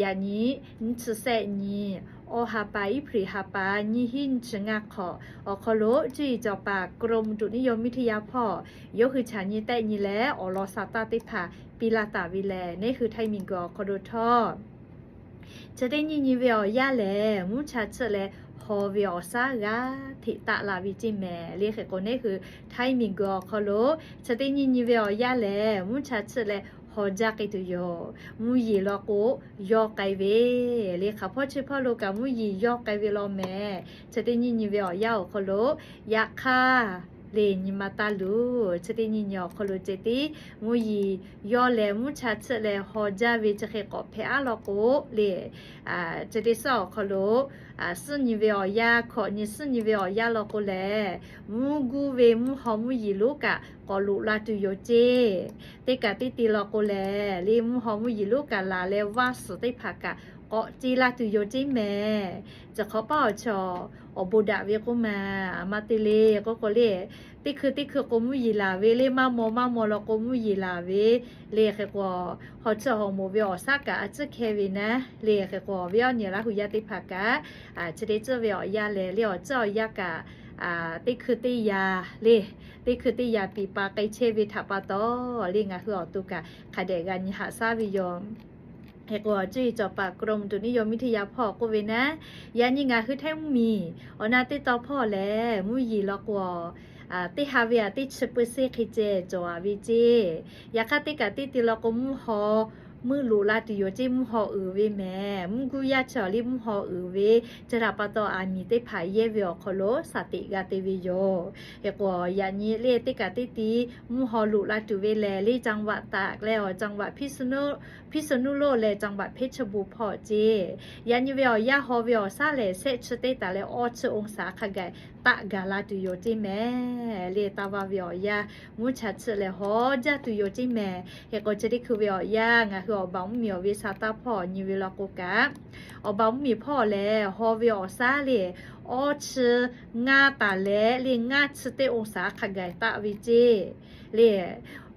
Yaꞈ nyi nyiˇ chi sehˆ nyi, awˇ ha pa April ha pa nyiˇ hinˉ nyiˇ chi ngaˇ hk'awꞈ awˬ hk'aw lo cuˇ yiˍ cawˬ paˍ กรมอุตุนิยมวิทยา hpawˇ yawˇ hui chaꞈ nyi tehˆ nyi leh awˬ lawn sa taˇ teˇ hpaˍ piˇ laˇ taˍ ve lehˬ, neˇ hui Htaiˇ miˬguiˬ awˬ hk'aw lo htawˇ chi teˇ nyiˇ nyi ve awˬ yanˇ lehˬ, mvuhˇ cha chiˆ leh haw ve awˬ shaˉ g'a hteꞈ taˆ la ve ceˇ mehˍ le. Hk'e k'o, neˇ hui Htaiˇ miˬguiˬ awˬ hk'aw lo chi teˇ nyiˇ nyi ve awˬ yanˇ lehˬ, mvuhˇ cha chiˆ leh haw jaˇ k'ai tuˬ yoˬ. Mvuhˇ yeˬ law k'o, yawˇ k'ai ve le. Hk'aˬ hpawˇ chi hpawˇ lo kaꞈ mvuhˇ yeˬ yawˇ k'ai ve law mehˍ. Chi teˇ nyiˇ nyi ve awˬ yanˇ awˬ hk'aw lo, yaꞈ hk'aˇ le, nyi ma taˇ luˬ. Chi teˇ nyiˇ nyi awˬ hk'aw lo ceh tiˉ mvuhˇ yeˬ yawˇ leh mvuhˇ cha chiˆ leh haw jaˇ ve chi hk'e k'awꞈ hpehꞈ aˉ law k'o le, chi teˇ suhˉ awˬ hk'aw lo suhˉ nyi ve awˬ yanˇ, hkawꞈ nyi suhˉ nyi ve awˬ yanˇ law k'o lehˬ, mvuhˇ guˇ ve mvuhˇ haw mvuhˇ yeˬ lonˉ kaꞈ k'awꞈ loꞈ la tuˬ yoˬ ceˇ. Teˇ kaꞈ teˇ te law k'o lehˬ, le mvuhˇ haw mvuhˇ yeˬ lonˉ kaꞈ laˬ leh vaˇ suhˍ teˇ hpaˍ kaꞈ k'awꞈ ce la tuˬ yoˬ ceˇ mehˍ. Chi hk'awꞈ paˆ awˬ chaw awˬ bon daꞈ ve k'oˆ ma, a ma te le k'oˆ k'o le, teˇ hkui teˇ hkui k'o mvuhˇ yeˬ laˬ ve le, maˇ maw maˇ maw law k'o mvuhˇ yeˬ laˬ ve le. Hk'e k'o, haw tsuhˇ haw moˍ ve awˬ shaˉ kaꞈ a ciˉ hkeh ve naˉ le. Hk'e k'o, awˬ viˉ awˬ nyi Laˇ hu yaˇ teˇ hpaˍ kaꞈ chi teˇ ceuˬ ve awˬ yanˇ lehˬ le, awˬ ceuˬ awˬ yanˇ kaꞈ teˇ hkui teˇ yanˇ le, teˇ hkui teˇ yanˇ piˍ pa k'ai chehˇ ve htaꞈ pa taw le, ngaˬ hui awˬ to kaꞈ hk'a dehꞈ g'a nyi haꞈ shaˉ ve yoˬ. Hk'e k'o, cuˇ yiˍ cawˬ paˍ กรมอุตุนิยมวิทยา hpawˇ k'oˆ ve naˉ, yaꞈ nyi ngaˬ hui Htaiˇ mvuhˇmiˬ awˬ na teˇ taw hpawˇ lehˬ, mvuhˇ yeˬ law k'o, teˇ ha ve aꞈ teˇ chi เปอร์เซ็นต์ hk'e ceh cawˬ a ve ceˇ. Yaꞈ hk'aˇ teˇ kaꞈ teˇ te law k'o mvuhˇ haw meuˆ loꞈ la tuˬ yoˬ ceˇ, mvuhˇ haw uiˍ ve mehˍ. Mvuhˇ guˇ yaˇ chi awˬ liˇ mvuhˇ haw uiˍ ve, chi htaꞈ pa taw aˬ miˍ teˇ hpaˍ yehˇ ve awˬ hk'aw lo shaˍ teꞈ g'a te ve yoˬ. Hk'e k'o, yaꞈ nyi le teˇ kaꞈ teˇ te mvuhˇ haw loꞈ la tuˬ ve lehˬ le, จังหวัดตาก leh awˬ จังหวัดพิษณุโลก leh จังหวัดเพชรบูรณ์ hpawˇ ceˇ. Yaꞈ nyi ve awˬ yanˇ haw ve awˬ shaˉ lehˬ, shehˆ chi teˇ taˍ leh awˇ chi องศา hk'a gaˬ taˆ gaˬ la tuˬ yoˬ ceˇ mehˍ le. Taˇ vaˇ ve awˬ yanˇ mvuhˇ cha chiˆ leh haw jaˇ tuˬ yoˬ ceˇ mehˍ. Hk'e k'o, chi teˇ hkui ve awˬ yanˇ ngaˬ hui awˬ baˬ mvuhˇmiˬ awˬ ve sha taˇ hpawˇ nyi ve law k'o kaꞈ, awˬ baˬ mvuhˇmiˬ hpawˇ lehˬ, haw ve awˬ shaˉ le, awˇ chi ngaˇ taˍ leh le ngaˇ chi teˇ องศา hk'a gaˬ taˆ ve ceˇ le.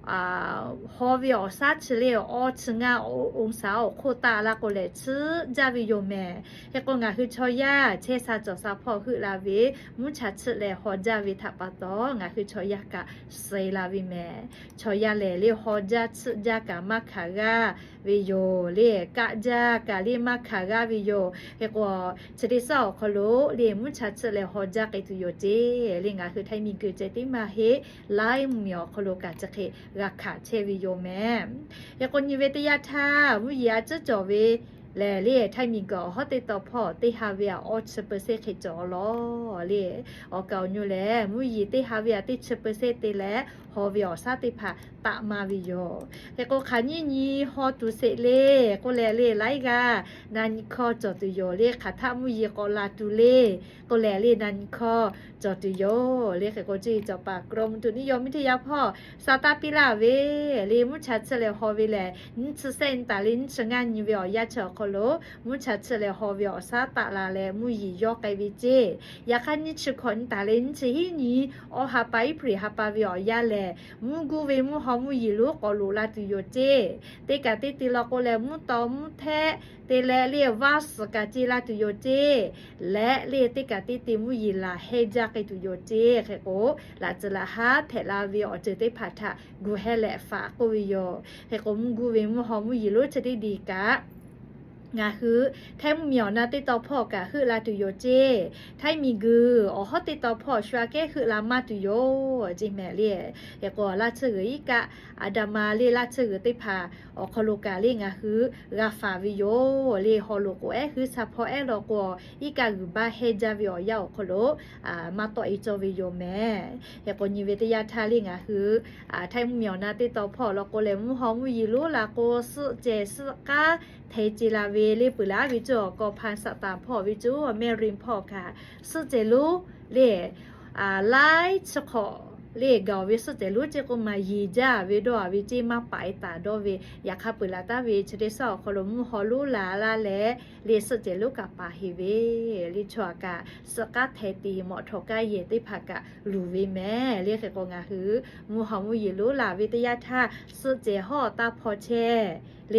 Haw ve awˬ shaˉ chi le awˇ chi ngaˇ องศา awˬ hk'oˆ taˆ la k'o lehˬ, chiˇ jaˇ ve yoˬ mehˍ. Hk'e k'o, ngaˬ hui chaw yaˇ chehˇ sha cawˬ sha hpawˇ heuˆ la ve, mvuhˇ cha chiˆ leh haw jaˇ ve htaꞈ pa taw, ngaˬ hui chaw yaˇ kaꞈ suh la ve mehˍ. Chaw yaˇ lehˬ le, haw jaˇ chiˇ jaˇ kaꞈ maˇ hkanˍ g'aˇ ve yoˬ le. Kaˆ jaˇ kaꞈ le maˇ hkanˍ g'aˇ ve yoˬ. Hk'e k'o, chi teˇ suhˉ awˬ hk'aw lo le mvuhˇ cha chiˆ leh haw jaˇ k'ai tuˬ yoˬ ceˇ le. Ngaˬ hui Htaiˇ miˬguiˬ ceh tiˉ maˇ heˆ, Laˇ mvuhˇmiˬ awˬ hk'aw lo kaꞈ chi hk'e g'a hkanˍ chehˇ ve yoˬ mehˍ. Hk'e k'o, nyi ve teˇ yanˇ htaˇ mvuhˇ yeˬ a ciˉ cawˬ ve lehˬ le, Htaiˇ miˬguiˬ awˬ hawˉ teˇ taw hpawˇ teˇ ha ve aꞈ awˇ chi เปอร์เซ็นต์ hk'e cawˬ law le. Awˬ kaˍ awˬ nyu lehˬ, mvuhˇ yeˬ teˇ ha ve aꞈ teˇ chi เปอร์เซ็นต์ te leh, haw ve awˬ shaˉ teˇ hpaˍ taˆ maˇ ve yoˬ. Hk'e k'o, hk'aˬ nyiˇ nyi haw tuˬ sheˍ le k'oˆ leh le, laiˉ g'aˇ na nyi hkawˇ cawˬ tuˬ yoˬ le. Hk'aˬ htaˆ mvuhˇ yeˬ k'awꞈ la tuˬ le k'oˆ leh le, na nyi hkawˇ cawˬ tuˬ yoˬ le. Hk'e k'o, cuˇ yiˍ cawˬ paˍ กรมอุตุนิยมวิทยา hpawˇ sha taˇ piˇ laˇ ve le, mvuhˇ cha chiˆ leh haw ve lehˬ, nyiˇ chi sehˆ nyi taˍ le nyiˇ chi ngaˇ nyi ve awˬ yanˇ chi awˬ hk'aw lo, mvuhˇ cha chiˆ leh haw ve awˬ shaˉ taˆ la leh mvuhˇ yeˬ yawˇ k'ai ve ceˇ. Yaꞈ hk'aˇ, nyiˇ chi hkawꞈ nyi taˍ le nyiˇ chi hiˉ nyi, awˇ ha pa April ha pa ve awˬ yanˇ lehˬ, mvuhˇ guˇ ve mvuhˇ haw mvuhˇ yeˬ lonˉ k'awꞈ loꞈ la tuˬ yoˬ ceˇ. Teˇ kaꞈ teˇ te law k'o lehˬ, mvuhˇ taw mvuhˇ htehˆ te leh le vaˇ suhˍ kaꞈ ce la tuˬ yoˬ ceˇ. Leh le teˇ kaꞈ teˇ te mvuhˇ yeˬ laˬ hehˇ jaˇ k'ai tuˬ yoˬ ceˇ. Hk'e k'o, laꞈ tcuh laꞈ haˉ hpehꞈ la ve awˬ ceuˬ teˇ hpaˍ htaꞈ gu hehˇ leh faꞈ k'oˆ ve yoˬ. Hk'e k'o, mvuhˇ guˇ ve mvuhˇ haw mvuhˇ yeˬ lonˉ chi teˇ diˬ kaꞈ ngaˬ hui Htaiˇ mvuhˇmiˬ awˬ na teˇ taw hpawˇ kaꞈ heuˆ la tuˬ yoˬ ceˇ. Htaiˇ miˬguiˬ awˬ hawˉ teˇ taw hpawˇ shu aꞈ kehˉ heuˆ la maˇ tuˬ yoˬ ceˇ mehˍ le. Hk'e k'o, laˇ tsuhˇ g'uiˬ iˉ kaˆ, aˬ daꞈ ma le laˇ tsuhˇ g'uiˬ teˇ hpaˍ awˬ hk'aw lo kaꞈ le ngaˬ hui g'a faˍ ve yoˬ le. Haw loꞈ k'o ehˉ huiˉ sha hpawˇ ehˉ law k'o, iˉ kaˆ g'uiˬ baˆ hehˇ jaˇ ve awˬ yanˇ awˬ hk'aw lo maˇ tawˆ e cawˇ ve yoˬ mehˍ. Hk'e k'o, nyi ve teˇ yanˇ htaˇ le ngaˬ hui Htaiˇ mvuhˇmiˬ awˬ na teˇ taw hpawˇ law k'o lehˬ, mvuhˇ haw mvuhˇ yeˬ lonˉ la k'o, suhˆ cehˬ suhˆ k'aˉ hteh ce la ve le. Peuˬ leh aˉ ve ceuˬ awˬ kaw hpa saˍtanˍ hpawˇ ve ceuˬ awˬ mehˇ rin hpawˇ kaꞈ suhˆ cehˬ lonˉ le laiˉ chi hk'awꞈ le gaˬ ve suhˆ cehˬ lonˉ ceˇ k'oˆ ma yeˬ jaˇ ve dawˇ a ve ceˇ maˇ paˍ e taˍ dawˇ ve. Yaꞈ hk'aˇ, peuˬ laˬ taˍ ve chi teˇ suhˉ awˬ hk'aw lo mvuhˇ haw lonˉ la laˇ leh le suhˆ cehˬ lonˉ kaꞈ paˍ heˍ ve le. Chaw aꞈ kaꞈ suhˆ k'aˉ hteh te mawꞈ htawꞈ kaˇ yehˬ teˇ hpaˍ kaꞈ luˬ ve mehˍ le. Hk'e k'o, ngaˬ hui mvuhˇ haw mvuhˇ yeˬ lonˉ la ve teˇ yanˇ htaˇ suhˆ cehˬ hawˉ taˇ hpaw chehˇ Le,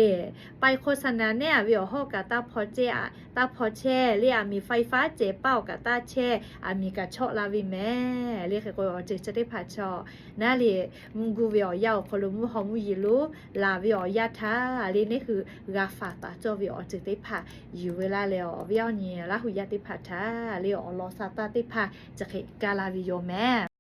ป้ายโฆษณา neˇ a ve awˬ hawˉ kaꞈ taˇ hpaw chehˇ, taˇ hpaw chehˇ le, aˬ miˍ ไฟฟ้า cehˬ paˇ awˬ kaꞈ taˇ chehˇ, aˬ miˍ kaꞈ chawˆ la ve mehˍ le. Hk'e k'o awˬ ceuˬ chi teˇ hpaˍ chaw naˉ le, mvuhˇ guˇ ve awˬ yanˇ awˬ hk'aw lo mvuhˇ haw mvuhˇ yeˬ lo laˬ ve awˬ yanˇ htaˇ le, neˇ hui g'a faˍ taˍ cawˇ ve awˬ ceuˬ teˇ hpaˍ yuˬ ve laˇ leh, awˬ viˉ awˬ nyi Laˇ hu yaˇ teˇ hpaˍ htaꞈ le awˬ lawn sha taˇ teˇ hpaˍ chi hk'e kaˇ laˇ ve yoˬ mehˍ.